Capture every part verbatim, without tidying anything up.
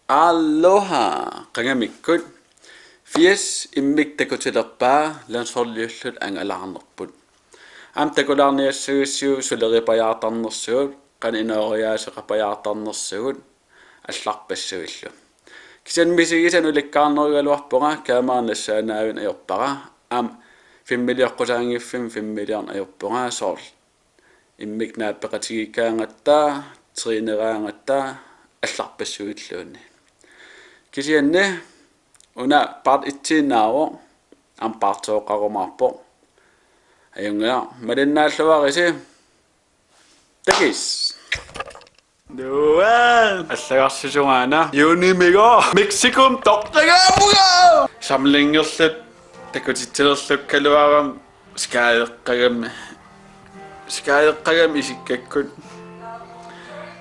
Aloha, qangamikkut. Fias immikkut takutilerpaa landsholdiullutik angalaarnerput. Aamma takulaarniassagassiuk suleripajaartarnersugut, qanoq inooriaaseqapajaartarnersugut allarpassuillu. Kisianni misigisannik ulikkaarnerugaluarpunga, kamera nassaannaavik ajorpara. Aamma filmilioqqusaanngiffimmi filmiliorneq ajorpunga, soorlu immikkut naapeqatigiikkaangatta, træneraangatta, allarpassuilluunniit. Kisianni una part et-iinnaavoq, aamma part to-oqarumaarpoq. Ajunngilaq, malinnaalluarisi. Takuss. Nuan. Allagarsisungaana. Juunimiigooq Mexicomut toqqagaavunga. Samlingerluta takutitsilerlukkaluarama skadeqqagami. Skadeqqagami isikkakkut.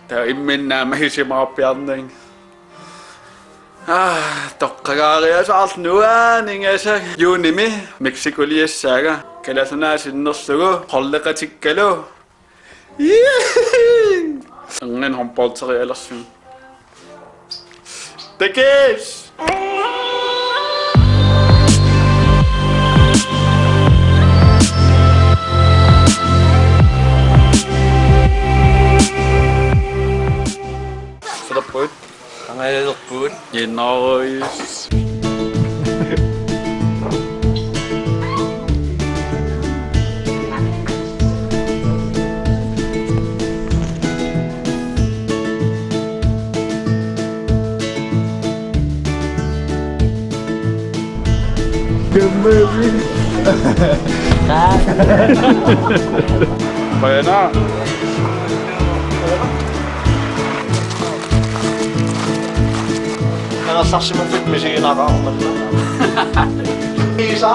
Taava imminnaammat isimaarpiarnanga. Aa, toqqagaariasaarlu nuanningasaga. Juunimi Mexicoliassaaga. Kalaallit Nunaat sinnerlugu holdeqatikkalu. Erngan håndboldialersimavoq. Takuss! Sulerput. Angalalerput. Innoruis. Kemmeri. Pajana. Angerlarsimaffik misiginaqaaq manna. Isa,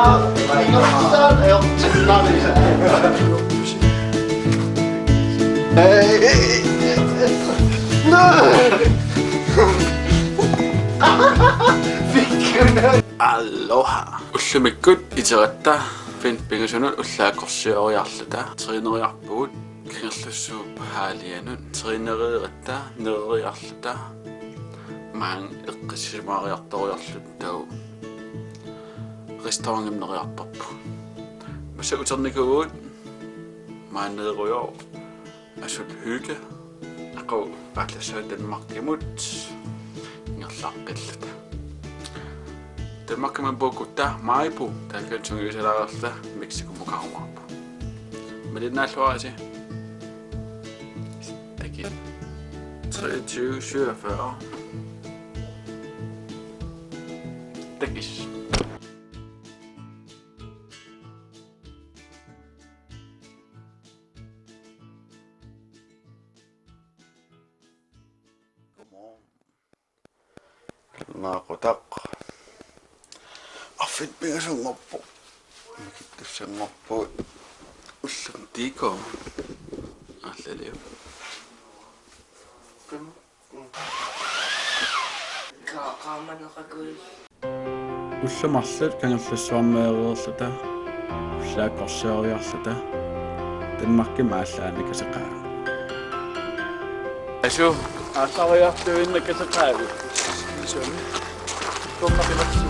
ingerlaannaq ajortinnaanisa. Aloha. Ullumikkut iteratta Finn pingasunut ullaakkorsioriarluta træneriarpugut. Kangerlussuup haalianut træneriaratta nereriarluta maanga eqqissisimaariartoriarluta taava restaurantimut neriartorpugut. Massakkut uternikuuvugut, maani nererujoor Asut Hygge, aqagu aallassavat Danmarkimut ingerlaqqilluta. Danmarkimut puukkutta Maribo, taakku sungiusalaarluta Mexicomukaarumaarpugut. Malinnaalluarisi. Takuss. Treogtyve syvogfyrre. Takuss. Naaqutaq. Arfineq pingasunngorpoq. Mikittussanngorpoq. Ullumi T K. Aallaliu. Ka-, qaamaneqakuit. Ullut marluk Kangerlussuarmioreerluta, ullaakkorsioriarluta, Danmarkimut aallaannakateqaagut. Asu, aallariartuinnakateqaagut. Sumi. Kummaqilersu.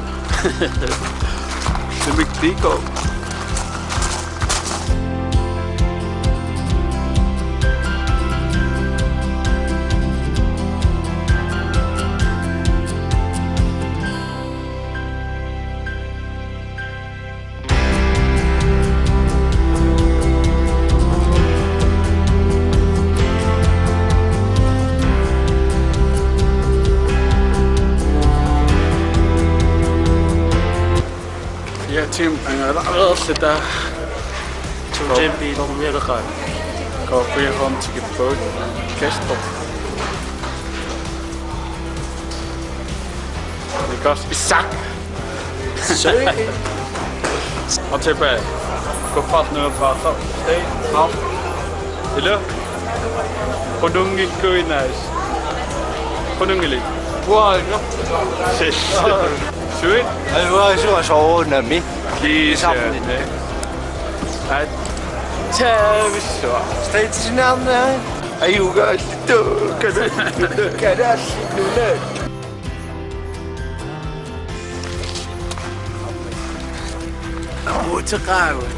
Sumik T K. Ja, Tim, angalareerluta. Tim, Tim, Tim, Tim. K P H-mut tikippugut. Kasper. Nikos Isak. Sø. Og tilbage. Go fast nu, fast. Stay. Kom. Hello. Hunungi kui nice. Hunungili. Wow, no. Ses. Sweet. Ai, wow, so, so, nami. Kiisa. Ai. Tavisua. Stay tuned. Ai, uga, to, kada, kada, kada. Teqaagut.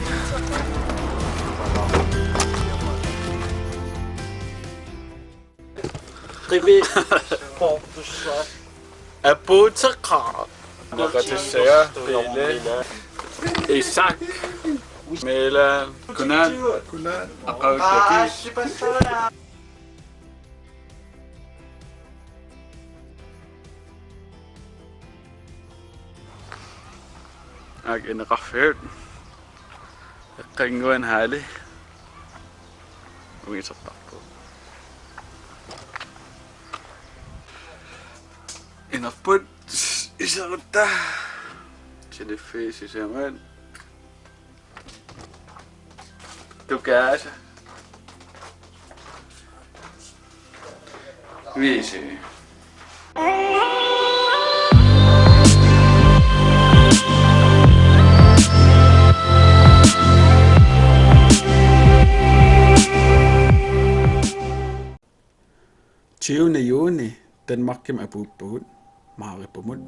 Qivi. Portussa. Apuuteqaaq. Naqatissaga Pele. Isak. Mela. Kunaat. Kunaat. Aqagullugit. Aak ineqarfigut. Eqqannguani haali. Ungisartarpugut. Inerput iserutta. Telefoni sisamat. Tukaasa. Viisi. Tyvende juni Danmarkimi apuuppugut Maaripumut.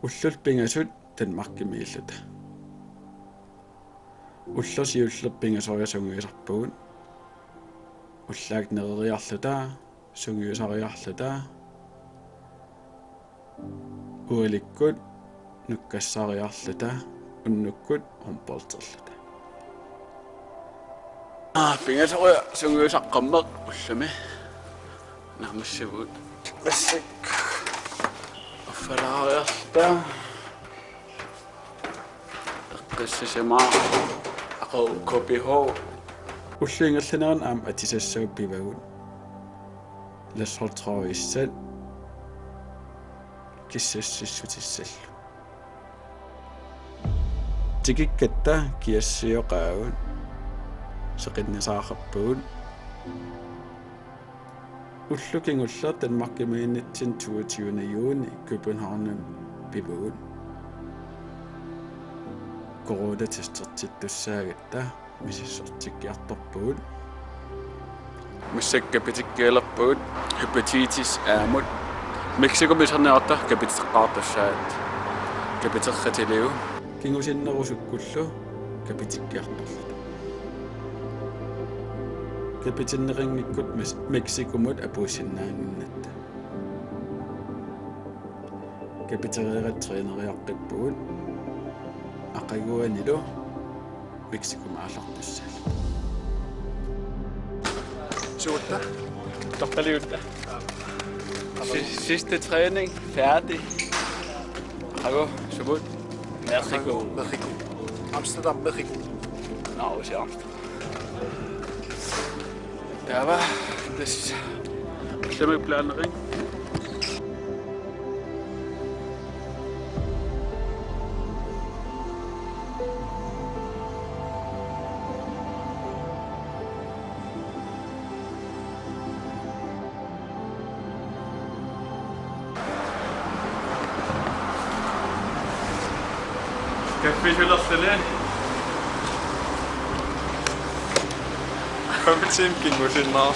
Ullut pingasut Danmarkimiilluta. Ulloq siulleq pingasoriarluta sungiusarpugut. Ullaakkut nereriarluta, sungiusariarluta. Ualikkut nukkassariarluta, unnukkut håndbolderluta. Aa, pingasoriarluta sungiusaqqammeq ullumi. Naammassivugut. Massakkut affalaariarluta. Eqqissisimaarluta. Aqagu K B H. Ullup ingerlanerani aamma atisassagut pivagut. Landsholdstrøjissat kissassissutissallu. Tikikkatta kiassioraagut, seqinnisaarpugut. Ulloq kingulleq Danmarkimiinnitsinni toogtyvende juni Københavnimi pivugut. Coronatestertittussaagatta misissortikkiartorpugut. Massakkut kapitikkialerpugut hepatitis A-mut. Mexicomi iserniarutta kapiteqqaartussaavat. Kapiterratiliu. Kingusinnerusukkullu kapitikkiartorluta. Kapitinneqanngikkutta Mes-, Mexicomut apuussinnaannginnatta. Kapitereeratta træneriaqqippugut. Aqaguanilu Mexicomut aallartussaalluta. Suutta? Toqqaliutta. Si-, sidste træning, færdig. Aqagu, sumut? Mexico. Mexico. Amsterdam, Mexico. Nå, vi siger Amsterdam. Der var det. Slem ikke blandet, ikke? Kaffisulerluni. Femten kingusinnaarpoq.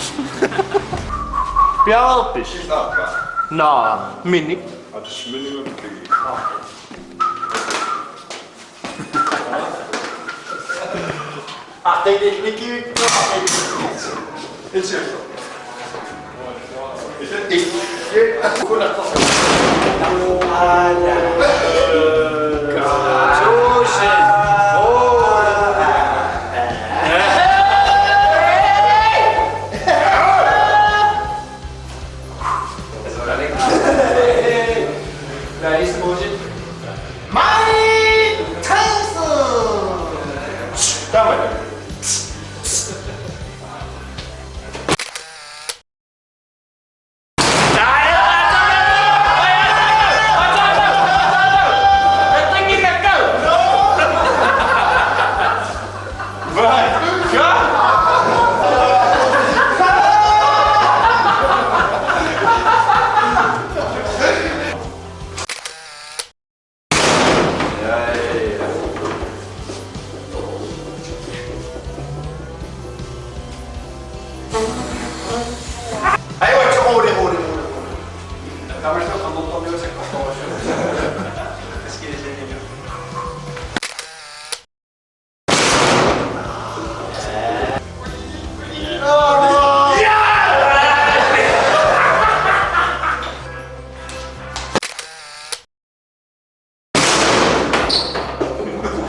Bjergpis. Nå, minik. Mike Tyson!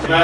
Nå,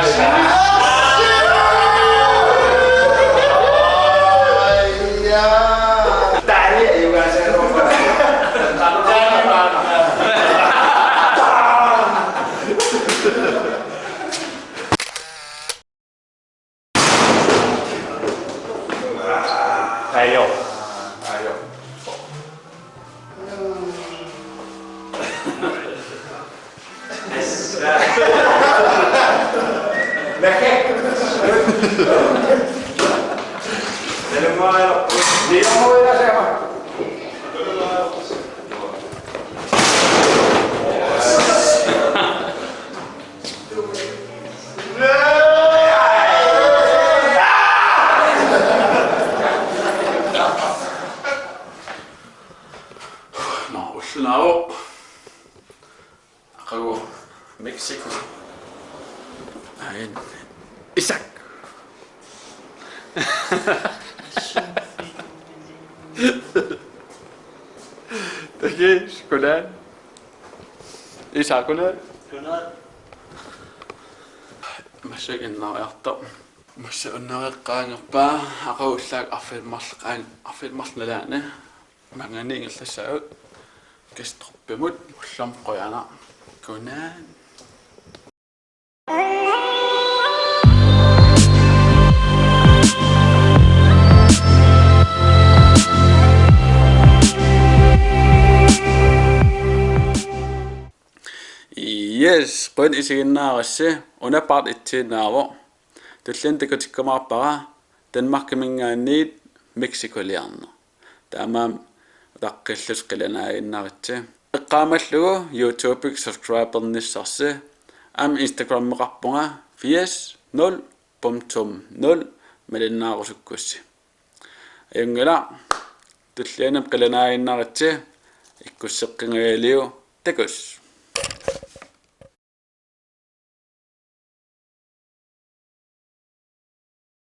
ulloq naavoq. Aqagu Mexico. Ain. Isak. Tagi, goddag. Isak, goddag. Goddag. Massakkut innaariartoq. Massakkut unnereqqaangerpaa, aqagu ullaaq arfineq-marluk, arfineq-marluk nalaani. Maanngaanniit ingerlassaagut Kastruppimut, ullumi qujanaq. Godnat. Yes, qujan isiginnaarassi, una part et-iinnaavoq. Tulliani takutikkumaarpara Danmarkiminngaanniit Mexicoliarneq. Taamaammat utaqqillutit qilanaaginnarassi. Eqqaamallugu YouTube-ikkut subscribernissarsi. Aamma Instagrammeqarpunga firs nul punktum nul malinnaarusukkussi. Ajunngilaq, tullianut qilanaaginnarassi, ikkusseqqinngajaliuk, takuss.